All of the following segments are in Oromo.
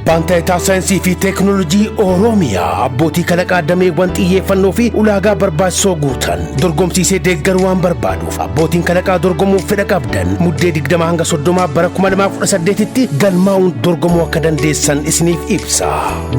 Abbaan Taayitaa Saayinsii fi Teeknoolojii Oromiyaa abbootii kalaqaa dameewwan xiyyeeffannoo fi ulaagaa barbaachisoo guutan dorgomsiisee deeggaruu waan barbaaduuf, abbootiin kalaqaa dorgomuuf fedha qabdan Muddee 20 hanga 30 bara 2018tti galmaa'uun dorgomuu akka dandeessan isiniif ibsa.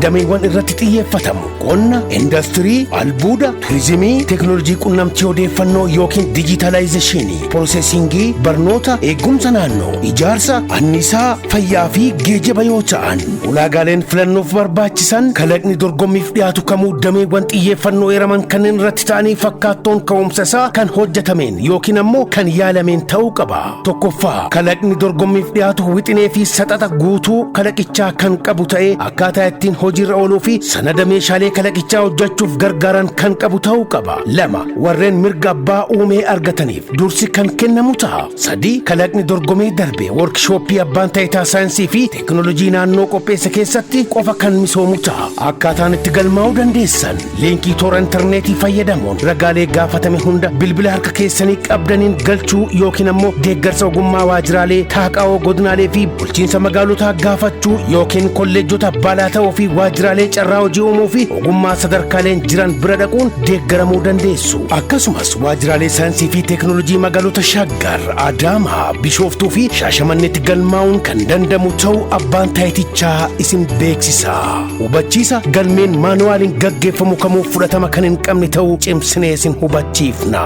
Dameewwan irratti xiyyeeffatamu: qonna, indastirii, albuuda, turizimii, teeknoolojii qunnamtii odeeffannoo yookiin dijitaalaayizeeshinii, piroosesingii, barnoota, eegumsa naannoo, ijaarsa, anniisaa, fayyaa fi geejjiba yoo ta'an, ulaagaaleen filannoof barbaachisan: kalaqni dorgommiif dhiyaatu kamuu dameewwan xiyyeeffannoo eeraman kanneen irratti ta'anii fakkaattoon ka'umsa isaa kan hojjetameen yookiin ammoo kan yaalameen ta'uu qaba. Tokkoffaa, kalaqni dorgommiif dhiyaatu wixinee fi saxaxa guutuu kalaqichaa kan qabu ta'ee, akkaataa ittiin hojiirra ooluu fi sanada meeshaalee kalaqichaa hojjechuuf gargaaran kan qabu ta'uu qaba. Lama, warreen mirga abbaa uumee argataniif dursi kan kennamu ta'a. Sadi, kalaqni dorgomee darbe workshooppii Abbaan Taayitaa Saayinsii fi Teeknoolojii naannoo qopheesse keessatti qofa kan misoomu ta'a. Akkaataan itti galmaa'uu dandeessan: liinkii toora intarneetii fayyadamuun ragaalee gaafatame hunda bilbila harka keessanii qabdaniin galchuu yookiin ammoo deeggarsa ogummaa waajjiraalee taaqaa'oo godinaalee fi bulchiinsa magaalotaa gaafachuu yookiin kolleejjota balaa ta'uu fi waajjiraalee carraa hojii uumuu fi ogummaa sadarkaaleen jiran bira dhaquun deeggaramuu dandeessu. Akkasumas waajjiraalee saayinsii fi teeknoolojii magaalota Shaggar, Adaamaa, Bishooftuu fi Shaashamanneetti galmaa'uun kan danda'amu ta'uu abbaan taayitichaa isin beeksisa. Hubachiisa: galmeen maanuwaaliin gaggeeffamu kamuu fudhatama kan hin qabne ta'uu cimsinee isin hubachiifna.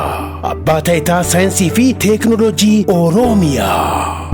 Abbaa Taayitaa Saayinsii fi Teeknoolojii Oromiyaa.